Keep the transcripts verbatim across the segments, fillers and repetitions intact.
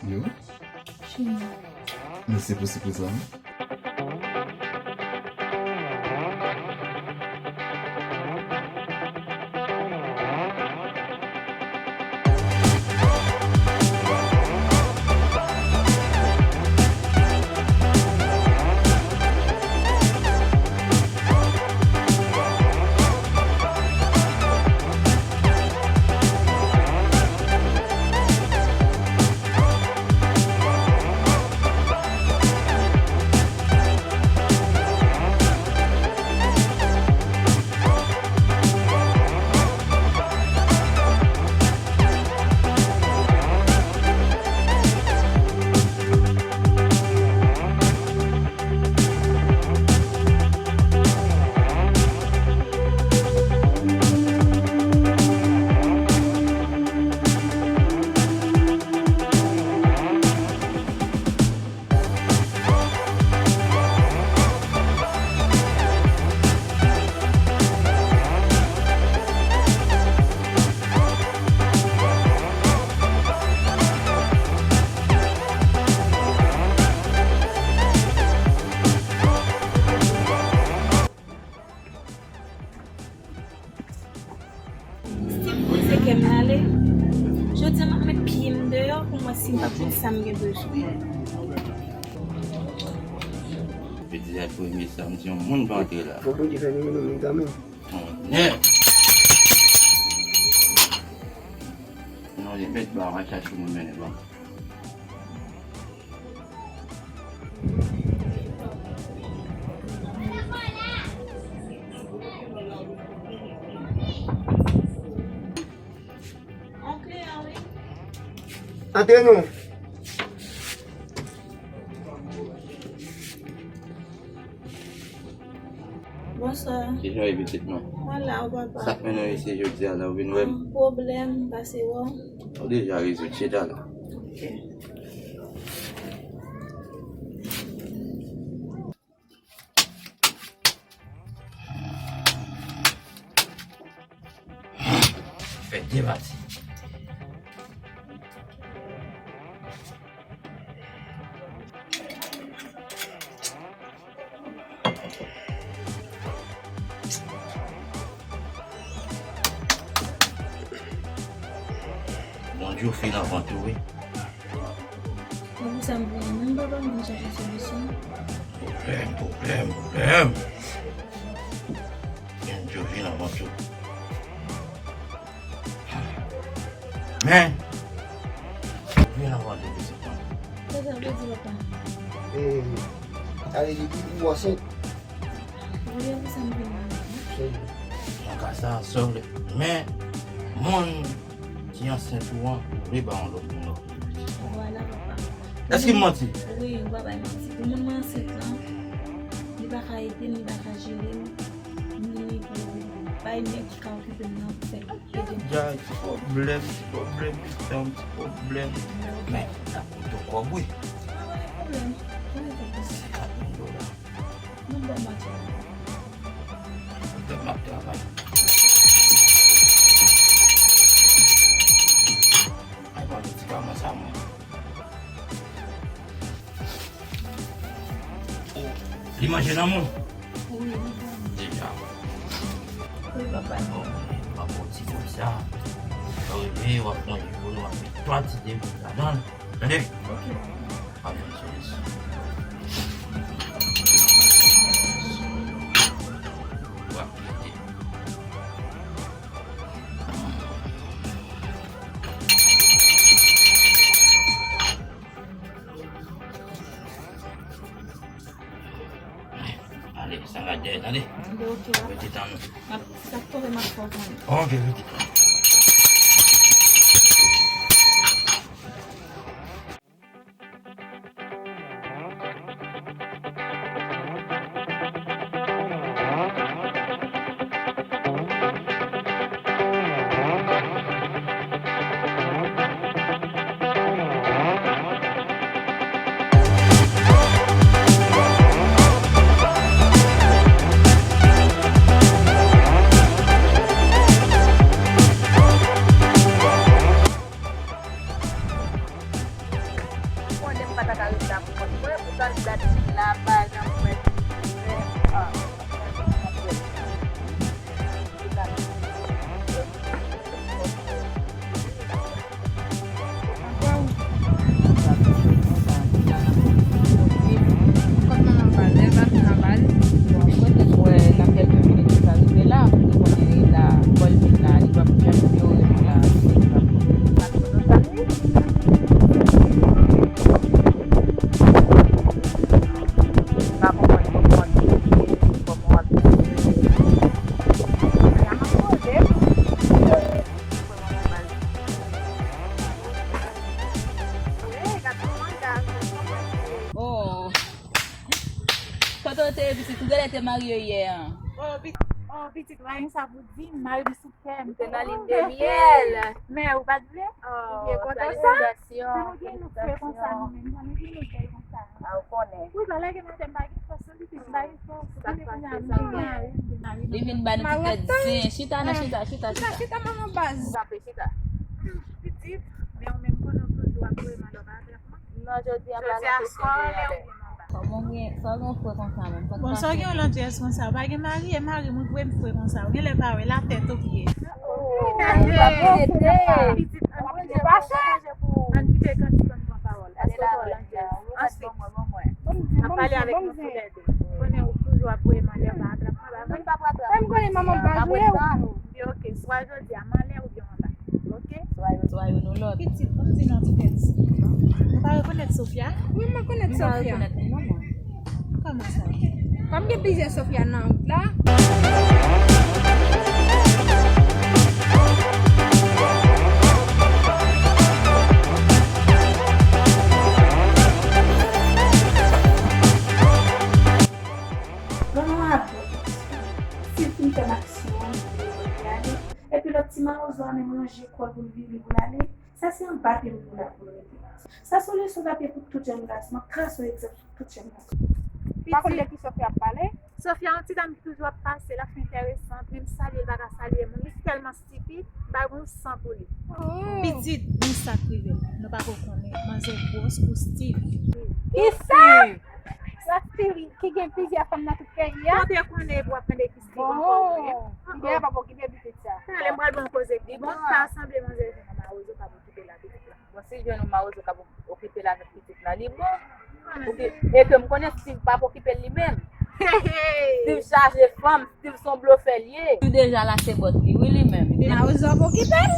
Yo. Chimè. Mèsi pou sipriz la, wi. Steve pouse kè m ale. Jodi a, m ap met pye m deyò pou m wè si m p ap jwenn sa m gen bezwen. Jodi a premye samdi, yon moun pa antre la. Fò Bondye fè nou mennen moun kanmenm. Tonnè! Non, li met ba, w a chache moun mennen ban. Antre non. Bonswa. Kijan w ye pitit mwen? Mwen la, ou papa. Sa k mennen w isi jodi a la, ou vin wè m? Pwoblèm, m pase wè w. Ou deja rezoud, chita la. Ok. Fè de pati. Bondye fin anvan tou, wi. Se pou sa m vini menm, papa, m vin chache solisyon. Pwoblèm, pwoblèm, pwoblèm. Bondye fin anvan tou. Men, vin anvan tou, pitit mwen. Sa sa vle di, papa? E, ale di ou ansent. Ou vle pou sa m vin la, non? Nan ka sa, sa w vle. Men, moun ki ansent ou an, ou vle ba yon lòt moun lòt pitit. Vwala, papa. Èske m manti? Wi, ou pa bay manti. Pou moun mwen ansent lan, li pa ka ede m, li pa ka jere m, ni pou bay nèg ki ka okipe m nan pou fè l ede m. Djay, ti pwoblèm, ti pwoblèm, pitit mwen, ti pwoblèm. Men, ta koute w kòb, wi. Pa gen pwoblèm. Konnen te konsa. Senkant mil dola. Mwen ban m atè. Mwen ban m atè, travay. Ay, ban medikaman sa, mwen. Li manje nan moun? Wi, li bon. Deja. Wi, papa. Bon, papa, ti konsa. Lè w rive, w ap manje pou nou, w ap met twa ti de bout ladan l. Tande? Ok. Ann jwenn solisyon. W ap mete. Ale, sa va dèyè, tande? Tande, ok, papa. Rete tann nou. M ap, si sa k tonbe, m ap fè w konnen. Ok, rete tann. Dat vin la, pa janm wè. Ah. Kot manman Baz? Lè l pa vin nan Baz? Bon, mwen te kwè nan kèlke minit li ta rive la, pou nou konnen li la, bò l vin la, li p ap janm inyore nou la. M pa konprann, konprann kòman w ap di. Sa m ap poze. Oh. Kote w te ye, pitit? Ou genlè te marye yè an. Oh, pi-, oh, pitit, mwen sa pou di, mari m sou kè m. Ou te nan lin de myèl. Men ou pa t vle? Oh, ou byen kontan sa? Felisitasyon, felisitasyon. Sa nou gen nou fre konsa nou menm, sa nou gen nou bèl konsa. Ah, ou konnen. Wi, pa lage maten, m pa gen fòs, non, pitit, m pa gen fòs. Sa k pase, sa k pase? Li vin ba nou ti tèt zen. Chita, non, chita, chita, chita. Chita, chita, manman Baz. Kanpe, chita. Pitit, men ou menm konnen w toujou ap voye malè w pa atrap mwen. Non, jodi a pa gen kesyon de malè. Kòman w gen, sa w gen yon fre konsa menm? Bon, sa w gen yon landjès konsa? Ou pa gen mari, e mari m, ou dwe m fre konsa. Ou genlè pa wè, latè tou k ye. Oh, pa rete. Pitit, ann kite kantik, ann pran pawòl. Èske w pran landjès? Answit, m ap pale avèk nou toulède. Konnen ou toujou ap voye malè, pa atrap mwen, ba mwen. Sa m konnen manman Baz vre. Epi, oke, swa jodi a, malè oubyen anba. Oke? Swa yo, swa yo, nou lòt. Pitit, ban m di nou yon ti tèt. Ou pa rekonèt Sofia? Wi, m rekonèt Sofia. M pa rekonèt li non, mwen. Kòman sa? Kòm gen plizyè Sofia nan wout la. Ban nou adòt. Si l fin fè m aksyon an, li ale. Epi lòt ti mawozo a menm ranje kò l pou l vire pou l ale. Sa se anba pye m pou l ap pou l rete. Sa se yon leson dapye pou tout jèn gason. M ap trase yon egzanp sou tout jèn gason. Pa konn de ki Sofia ap pale? Sofia, yon ti dam ki toujou ap pase, l ap fè enteresant, men m salye l, pa ka salye moun. Li tèlman stipid, m pa gen yon san pou li. Oh. Pitit, men sa k rive l. Nou pa ko konnen, manzè gwòs kou Steve. Ki Steve? Sa Steve ki gen plizyè fanm nan tout peyi a? Bon, te konnen epi w ap mande ki Steve ankò, wi. Bon, li deja p ap okipe pitit sa. Talè m pral ba w yon koze. Li bon, ta sanble manzè jwenn yon mawozo k ap okipe l ak pitit la. Bon, si l jwenn yon mawozo k ap okipe l avèk pitit la, li bon. Oke. E ke m konnen Steve p ap okipe l li menm. Steve chaje fanm, Steve se yon blofè l ye. Steve deja lase bòt li, wi, li menm. Mawozo ap okipe l?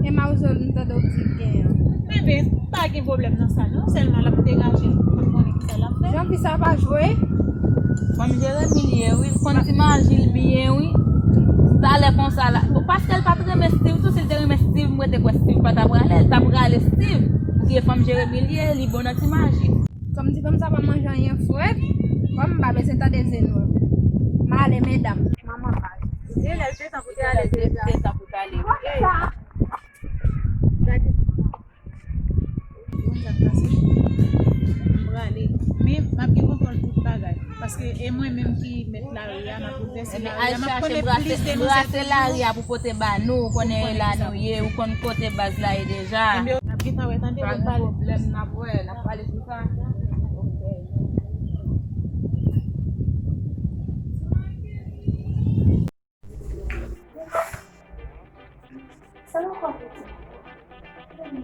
E mawozo m tande w di l gen an. Enben, pa gen pwoblèm nan sa non, sèlman l ap degaje l pou l konnen kisa l ap fè. Jan fi sa pa jwe. Fanm Jeremi l ye, wi, l konn ti maji l byen, wi. Talè konsa la. Bon, paske l pa t renmen Steve tou, si l te renmen Steve, mwen te kwè Steve pa t ap rale l, t ap rale Steve. Paske fanm Jeremi l ye, li bon nan ti maji. Kòm ti fanm sa pa manje anyen frèt, kòm m pa bezwen tande zen non. M ale, medam. Manman pa. Li te lè l te tan pou te ale deja. Te tan pou te ale. Gade. Bon, sa k pase? M prale. Men, m ap gen kontwòl tout bagay. Paske e mwen menm ki mèt lari a, m ap boulvèse lari a, m ap konnen plis de nou se toujou. Brase lari a pou pote ba nou, ou konnen e la nou ye, ou konn kote baz la ye deja. Enben, n ap gentan wè, tande, bon, pale. Pa gen pwoblèm, n ap wè, n ap pale sou sa. Ok. Sa nou konn di? M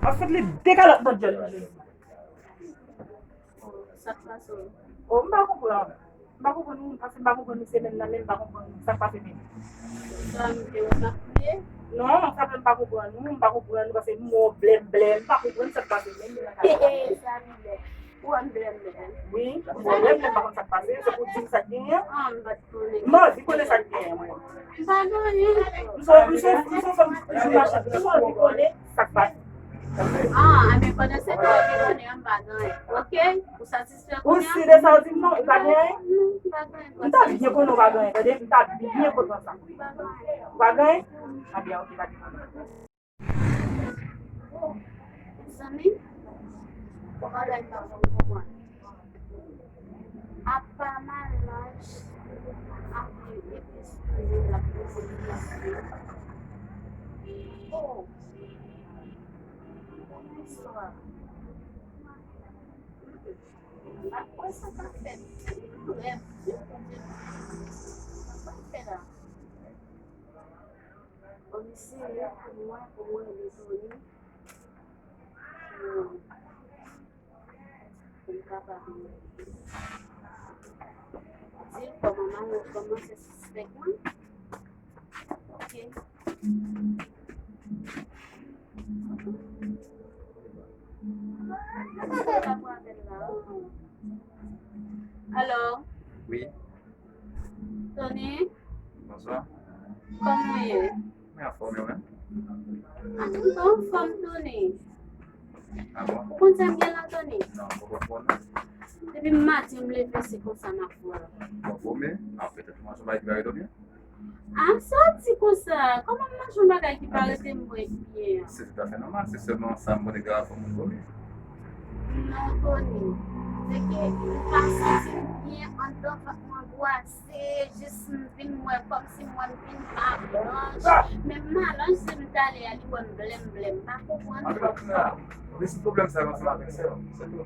ap fout li de kalòt nan dyòl li. Sa k pase w? Oh, m pa konprann. M pa konprann ou, paske m pa konprann ou semèn nan menm, m pa konprann ou. Sa k pase menm? Sa m te wè m ap fouye? Non, sa menm m pa konprann ou, m pa konprann ou, paske m wè w blèm blèm, m pa konprann sa k pase menm. E, e, sa m blèm. Ou wè m blèm blèm? Wi, ou blèm blèm, m pa konn sa k pase, se pou w di m sa k genyen. Ah, m pa t konnen. M anvi konnen sa k genyen, mwen. M pa gen anyen. M se, m se, m se fanm ki toujou mache, m anvi konnen sa k pase. Ah, men pandan se tan, ou te konnen an, m pa gen anyen. Ok? Ou satisfè kounye a? Ou si de sa w di m nan, ou pa gen anyen? Non, m pa gen anyen. M ta byen konnen ou pa gen anyen, tande? M ta byen kontan sa. M pa gen anyen. Ou pa gen anyen? Ebyen, ok, pa gen pwoblèm. Oh, mezanmi, yon bagay m pa konn konprann. Apa Malanj ap viv epi Sonnen ap poze kesyon. Oh! Bonswa. M ap wè sa k ap fèt. Se yon rèv, wi, Bondye. Sa k ap fèt la? Bon, m eseye pou mwen, pou mwen rele Tony. Pou, pou m kapab di l kòman Malanj kòmanse sispèk mwen. Ok. Alo? Wi. Tony? Bonswa. Kòman w ye? Mwen anfòm, e ou menm? A, m anfòm, Tony. A bon? Ou konn sa m gen la, Tony? Non, m poko konn, non. Depi maten m leve, se konsa m ap wè w. Bon, bon, men, a, petèt ou manjè yon bagay ki pa ret ou byen? A, sa w di konsa? Kòman m manjè yon bagay ki pa rete m byen? Se toutafè nòmal, se sèlman sa m konnen ki ka fè moun vòmi. Non, Tony. Se ke m pa santi m byen anndan, vant mwen gwase, jis m vin wè kòmsi m wè m vin pa blanch. Menm Malanj, si m t ale a, li wè m blèm blèm. M pa konprann kòmsi. Rezoud pwoblèm sa yo ansanm avèk sè w, se tou.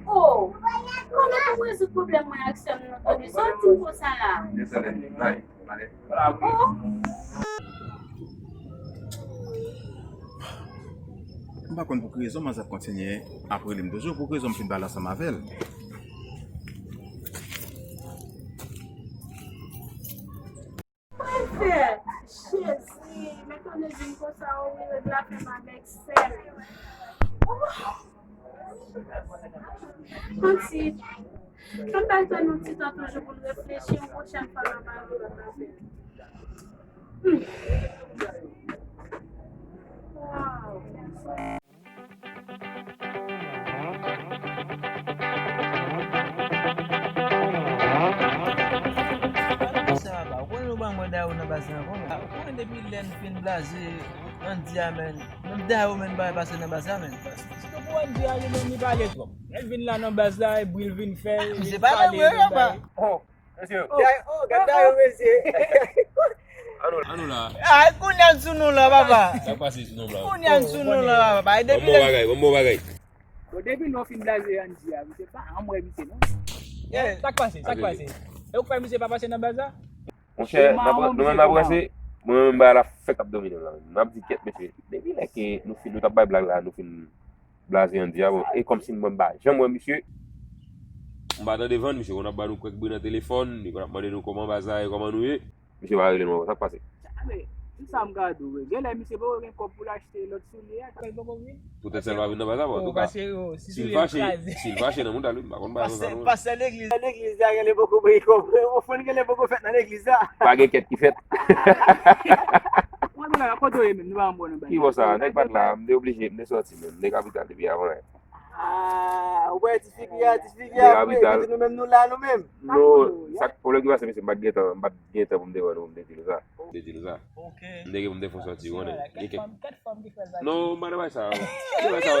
Oh! Kòman pou m rezoud pwoblèm mwen ak sè m nan, Tony? Sa w di m konsa la? Dezole, bay, ale. Oh! M pa konn pou ki rezon manzè ap kontinye ap rele m toujou, pou ki rezon m fin pale ansanm avè l. Mwen fè, Jezi, men Tony di m konsa, o wi, règ la fè m avèk sè m. Manti. Fè m bay Tony yon ti tan toujou pou l reflechi, yon pwochèn fwa m ap pale lòt afè. Hmm. Wow. Sa va, ou konnen nou pa mwen Dayou nan baz la ankò, men ou konnen depi lè n fin blaze Andy a, men, menm Dayou menm pa pase nan baz la, men. Sitou pou Andy a, li menm, li pale twòp. Lè l vin la nan baz la, e bri l vin fè, li pale, li bay. Mesye. Oh, gad Dayou, mesye. Ann nou la. Ah, kounye a n sou nou la, papa. Sa k pase sou nou la? Kounye a n sou nou la, papa. E depi lè. Bon bagay, bon bagay. Bon, depi lè w fin blaze Andy a, misye pa janm wè misye, non. Sa k pase, sa k pase? E ou k fè misye pa pase nan baz la? Monchè, nou menm n ap ranse, mwen menm bagay la fèk ap domine m la menm. M ap di kèt, mesye. Depi lè ke nou fin, nou t ap bay blag la, nou fin blaze Andy a, bon, e kòmsi mwen m pa janm wè misye. M pa tande vann, misye konn ap ba nou kèk bri nan telefòn, li konn ap mande nou kòman baz la ye, kòman nou ye. Misye pa rele nou ankò, sa k pase? Men, se sa m ka di w, wi. Genlè misye poko gen kòb pou l achte lòt soulye a, sa l poko vin. Poutèt sa l pa vin nan baz la, bon, antouka, si l fache, si l fache nan mouda l, wi, m pa konn bagay konsa non. Pastè legliz, legliz la genlè poko bay kòb. Ofrann genlè poko fèt nan legliz la. Pa gen kèt ki fèt. Mwen, mwen, kote w ye menm? Nou pa anbò nan bagay. Ki bò sa? Nèg pa t la, m te oblije, m te sòti menm. M te kapital depi avan yè. Ah, ou wè ti figi a, ti figi a vre, epi nou menm nou la nou menm. Non, sa k pwoblèm ki pase, mesye, m pa t gen tan, m pa t gen tan pou m te wè nou, pou m te di nou sa. M te di nou sa. M te gen pou m te fè sòti, ou konnen. Gen kèk. Non, m pa nan bay sa. Ki bay sa?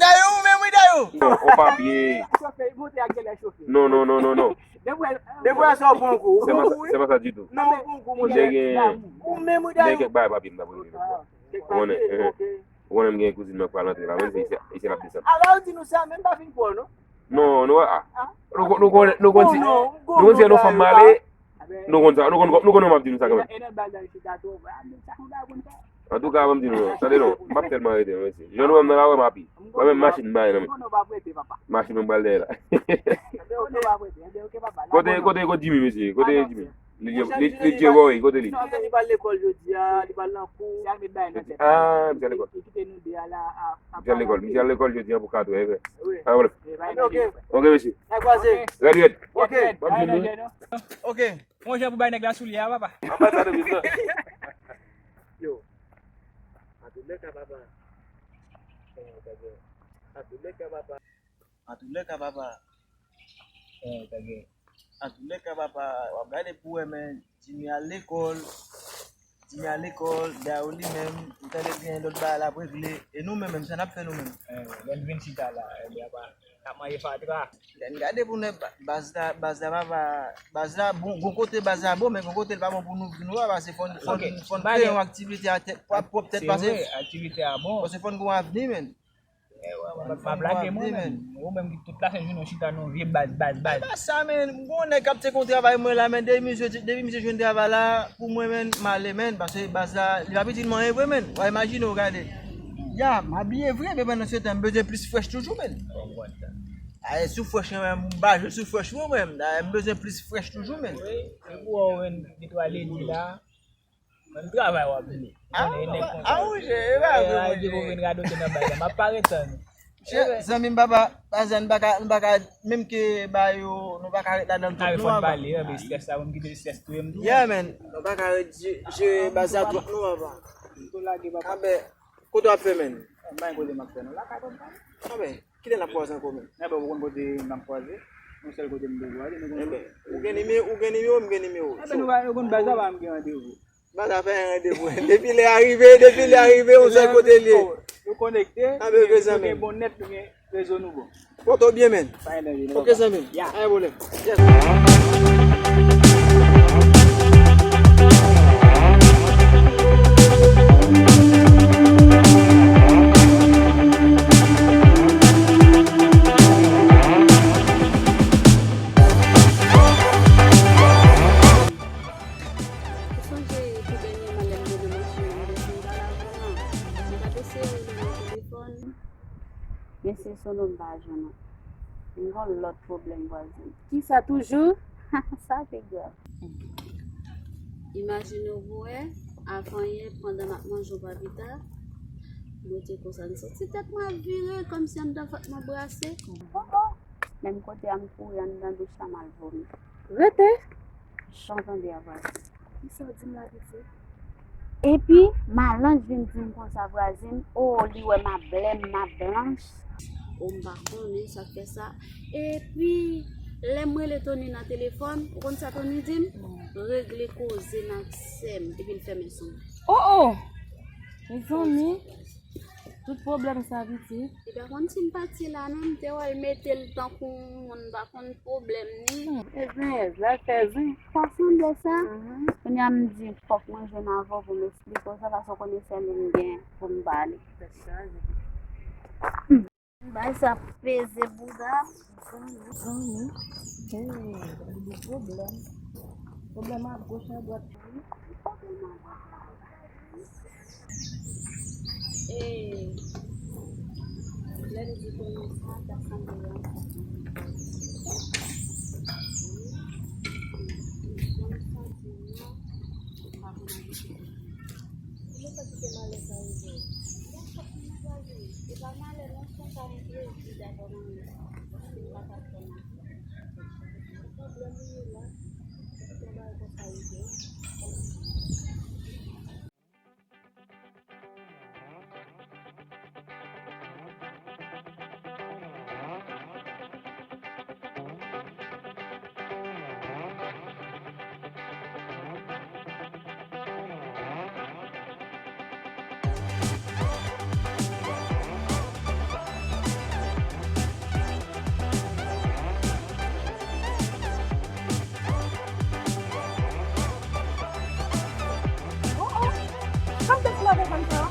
Dayou, ou menm, wi, Dayou. Non, on papye. Non, non, non, non, non. Depi wè sa w pran kou. Se pa sa ditou. Non, w pran kou, monchè. Ou menm, wi, Dayou. Gen kèk bagay papye m t ap regle. Ou konnen, eh. Ou konnen m gen kouzin mwen k pral antre la, menm si isi l ap desann. Ala ou di nou sa, menm pa fin kwè w, non. Non, nou, ah. Nou, nou konn, nou konn si, nou konn si nou fanm male, nou konn sa, nou konn, nou konn m ap di nou sa kanmenm. Antouka, ban m di nou, tande non, m ap tèlman rete, mesye. Jan nou wè m nan la, wè m api. Wè menm machin m pa gen nan men. Machin mwen m pral dèyè la. Kote, kote, kote Jimmy, mesye? Kote Jimmy? Li, li, li, li, kote li? Li pral lekòl jodi a, li pral nan kou. Ah, li pral lekòl. Li kite nou de a la. Li pral lekòl. Li pral lekòl jodi a pou katwè, e vre. Pa gen pwoblèm. Ok, mesye. Rèd, rèd. Ok. Bon jan pou bay nèg la soulye a, papa. Papa, sa nou bezwen. Yo. Antoulèka, papa. Antoulèka, papa. Antoulèka, papa. Antoulèka, papa. W ap gade pou wè, men, Jimmy al lekòl. Jimmy al lekòl, Dayou li menm, ou tande byen, lòt bagay la ap regle. E nou menm, menm, sa n ap fè nou menm? Lè n vin chita la, ebyen, apa, n ap manje fatra. Lè n gade pou nou, baz la, baz la, papa, baz la, bon, gon kote baz la bon, men gon kote l pa bon pou nou, nou, papa, se fò n, fò n, fò n kreye yon aktivite a tèt, pwòp, pwòp tèt, paske aktivite a bon. Paske fò n gon avni, men. Eh, w ap lage mwen menm. Ou menm ki tout la sent jounen w chita nan vye baz, baz, baz. E pa sa, men. M gon nèg k ap chèche yon travay mwen la, men. Depi misye, depi misye jwenn travay la, pou mwen, men, m ale, men. Paske baz la, li pa piti m anyen vre, men. W a imajine w gade. Ya, m abiye vre, men pandan se tan, m bezwen plis frèch toujou, men. Aye, sou frèch, men, m ba jwe sou frèch, mwen, men. Aye, m bezwen plis frèch toujou, men. Wi, e pou w wè w jwenn de twa ledi la. Menm travay w ap vle. A, a, wi, e pa vre, mwen, di pou vin radote nan bagay la. M ap parèt tann ou. Chè zanmi m, papa, pazan, nou pa ka, nou pa ka, menm ke ba yo, nou pa ka ret ladan l twòp, non, papa. Pale, men strès la, pou m kite strès touye m tou. Yeah, man. Nou pa ka ret je-, jere baz la twòp, non, papa. Anben, kote w ap fè, man? M pa gen kote m ap fè, non. Lakay papa m. Anben, kilè n ap kwaze ankò, man? Enben, ou konn kote n ap kwaze? Yon sèl kote m te kwaze, nou konn. Enben, ou gen nimewo, ou gen nimewo, m gen nimewo. Enben, nou va, nou konn baz la, pa m gen randevou. Baz la fè yon randevou. Depi lè a rive, depi lè a rive, yon sèl kote l ye. Nou konekte, nou gen bon nèt, nou gen rezo nou bon. Foto byen, man. Pa gen danje, nou papa. Ok, zanmi m. Ya. Pa gen pwoblèm. Yes. Ou sonje tou dènyèman lè m te nan machin nan, m te fin pale avè w lan, m t ap eseye rele w nan telefòn. Mesye Sono m pa jwenn ou. M gon lòt pwoblèm vwazin. Kisa toujou? Sa pi grav. Imajine w pou wè, avanyè pandan n ap manje w pa pita, mwen te konsa, m santi tèt mwen ap vire, kòmsi anndan vant mwen brase. Oh, oh. Menm kote a m kouri anndan douch la m al vomi. Rete! Jan w tande a vwazin. Kisa w di m la, pitit? Epi, malanj vin di m konsa, vwazin, o, li wè m ap blèm, m ap blanch. O, m pa konnen sa k fè sa. Epi, lè m rele Tony nan telefòn, ou konn sa Tony di m? Regle koze n ak sè m, epi l fèmen sonn. O, o! Mezanmi, tout pwoblèm sa, pitit. Li pa konn si m pati la non, m te wè l mete l tankou yon moun m pa konn pwoblèm ni. Hmm, e zenyèz la fè zen. Sa sanble sa. Mhm. Kounye a m di fòk mwen jwenn avè w pou m esplike w sa, paske w konnen sèl ou m gen pou m pale. Tèt chaje. Hmm. Bagay sa peze bouda. Zanmi, zanmi. Hey, li gen pwoblèm. Pwoblèm a goch, a dwat. Pwoblèm a goch, a dwat. Ee, lè li di konnen sa, sa sanble yon sa. Jan m santi m nan, m pa konn abite. Ki letan kite malè sa rive? Bon, fòk m nan pral vini. E pa malè non, se yon ka m plezi dakò nan men. Si m pa t ap fè malè. Pwoblèm li ye la. Kite bagay konsa rive. Oh, oh. Sa m te sou lave zòn sa?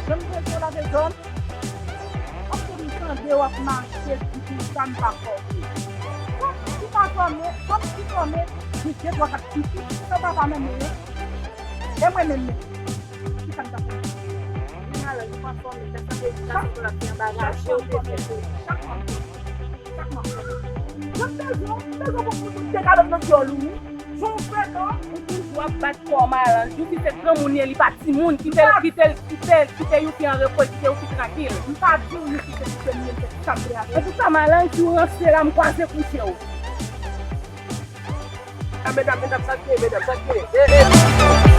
Jan m te sou lave zòn? Paske m tande w ap mache di konsa m pa fòse. Kòm si pa fòme, kòm si fòme, di de twa kat pitit, se papa nan men yo. E mwen menm menm. Kisa m t ap fè? Vin alèz, ou pa Fanmi, sa sanble edikasyon pou l ap fè anba raje ou te fè. Chak fanmi, chak fanmi. Mwen bezwen, mwen bezwen pou moun te gade nan dyòl ou, wi. Jan w fè tan, ou toujou ap bat kò w, Malanj. Youfi se granmoun li ye, li pa timoun. Kite l, kite l, kite l, kite Youfi an repo, kite Youfi trankil. M pa di w Youfi se kite m ye, m fè sa m vle avè l. Antouka, Malanj, si w ranse la, m kwaze kouche w. Medam, medam, sa k ye, medam, sa k ye? Eh, eh.